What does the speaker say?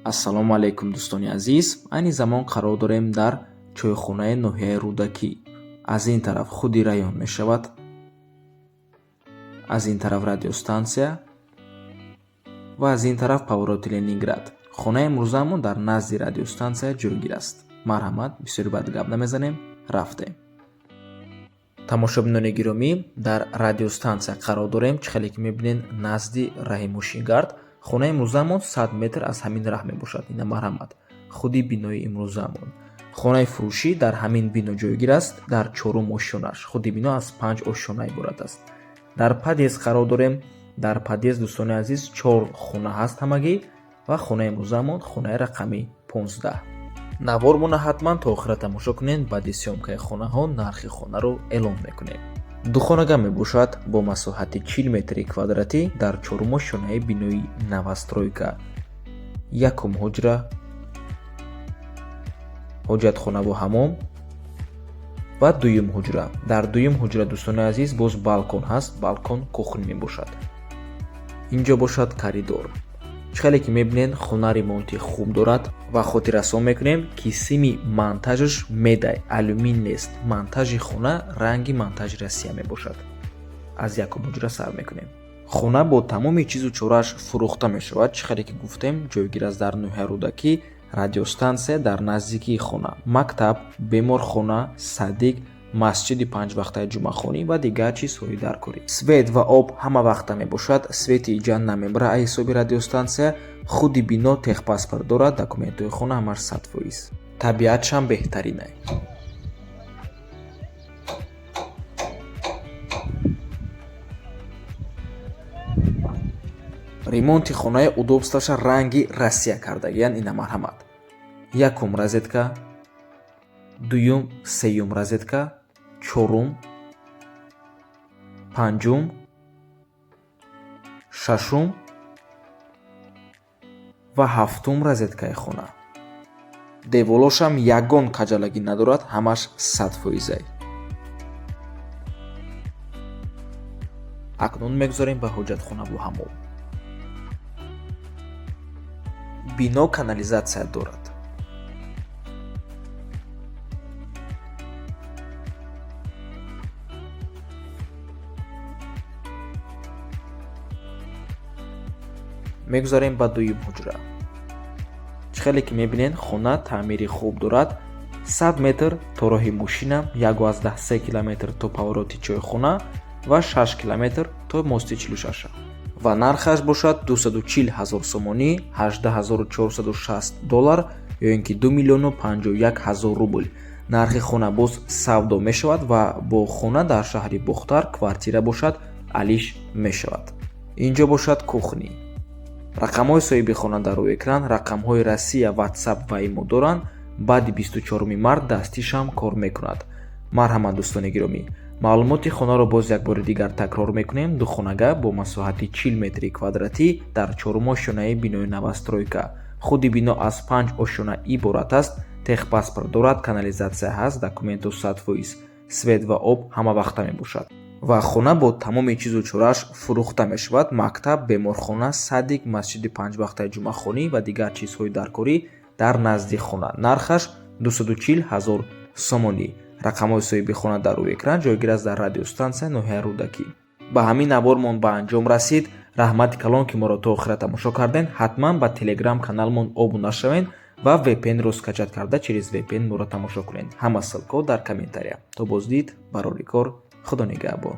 Ассалому алайкум, дӯстони азиз. Айни замон қарор дорем дар чойхонаи ноҳияи Рӯдакӣ. Аз ин тараф худи район мешавад, аз ин тараф радиостансия ва аз ин тараф повороти Ленинград. Хонаи имрӯзаамон дар назди радиостансия ҷойгир аст. Марҳамат, бисёри бад гап намезанем, рафтем. Тамошобинони гиромӣ, дар радиостансия қарор дорем. Чӣ хеле ки мебинед, назди раҳи мошингард. Хонаи имрӯзаамон 100 метр аз ҳамин раҳ мебошад. Ина, марҳамат, худи бинои имрӯзаамон. Хонаи фурӯшӣ дар ҳамин бино ҷойгир аст, дар чорум ошёнаш. Худи бино аз панҷ ошёна иборат аст. Дар подъезд қарор дорем. Дар подъезд, дӯстони азиз, чор хона ҳаст ҳамагӣ ва хонаи имрӯзаамон хонаи рақами 15. Навормона ҳатман то охира тамошо кунед. Баъди съёмкаи хонаҳо нархи хонаро эълон мекунем. Духонага мебошад бо масоҳати 40 метри квадратӣ дар чорум ошёнаи бинои новостройка. Якум ҳуҷра, ҳоҷатхонаву ҳамом ва дуюм ҳуҷра. Дар дуюм ҳуҷра, дӯстони азиз, боз балкон ҳаст, балкон кухня мебошад. Инҷо бошад коридор. Чӣ хеле ки мебинед, хона ремонти хуб дорад ва хотиррасон мекунем, ки сими монтажаш медай, алюмин нест. Монтажи хона ранги монтажи Россия мебошад. Аз якум ҳуҷра сар мекунем. Хона бо тамоми чизу чорааш фурӯхта мешавад. Чӣ хеле ки гуфтем, ҷойгир аст дар ноҳияи Рӯдакӣ, радиостансия дар наздикии хона, мактаб, беморхона, садик, масҷиди панҷвақтаи ҷумъахонӣ ва дигар чизҳои даркорӣ. Свет ва об ҳама вақта мебошад, свети иҷа намебара аз ҳисоби радиостансия. Худи бино техпаспорт дорад, документҳои хона ҳамаш 100%. Табиатшам беҳтаринай. Ремонти хонаи удобстваша ранги Россия кардагиян. Ина, марҳамат, якум розетка, дуюм, сеюм розетка, чорум, панҷум, шашум ва ҳафтум розеткаи хона. Деволошам ягон каҷалагӣ надорад, ҳамаш 100%-ай. Акнун мегузарем ба ҳоҷатхонаву ҳамом. Бино канализатсия дорад. Мегузарем ба дуюм ҳуҷра. Чӣ хеле ки мебинед, хона таъмири хуб дорад. 100 метр то роҳи мошина, 1,3 километр то повороти чойхона ва 6 километр то мости 46. Ва нархаш бошад 240 ҳазор сомонӣ, 18 460 доллар ё ин ки 2 миллиону 51 ҳазор рубл. Нархи хона боз савдо мешавад ва бо хона дар шаҳри Бохтар квартира бошад, алиш мешавад. Инҷо бошад кухня. Рақамҳои соҳиби хона дар рӯи экран, рақамҳои Россия, Ватсап ва имо доранд. Баъди 24 март дастишам кор мекунад. Марҳамат, дӯстони гиромӣ, маълумоти хонаро боз як бори дигар такрор мекунем. Духонага бо масоҳати 40 метри квадратӣ дар чорум ошёнаи бинои новостройка. Худи бино аз панҷ ошёна иборат аст, техпаспорт дорад, канализатсия ҳаст, документу 100%, свет ва об ҳама вақта мебошад ва хона бо тамоми чизу чорааш фурӯхта мешавад. Мактаб, беморхона, садик, масҷиди панҷвақтаи ҷумъахонӣ ва дигар чизҳои даркорӣ дар назди хона. Нархаш 240 ҳазор сомонӣ. Рақамҳои соҳиби хона дар рӯи экран, ҷойгир аст дар радиостансия ноҳияи Рӯдакӣ. Ба ҳамин навормон ба анҷом расид. Раҳмати калон, ки моро то охира тамошо кардем. Ҳатман ба телеграм каналмон обуна шавед ва VPN-ро скачать карда, через VPN моро тамошо кунед. Ҳама ссылкаҳо дар комментария. То боздид, барори кор, Худо нигаҳбон.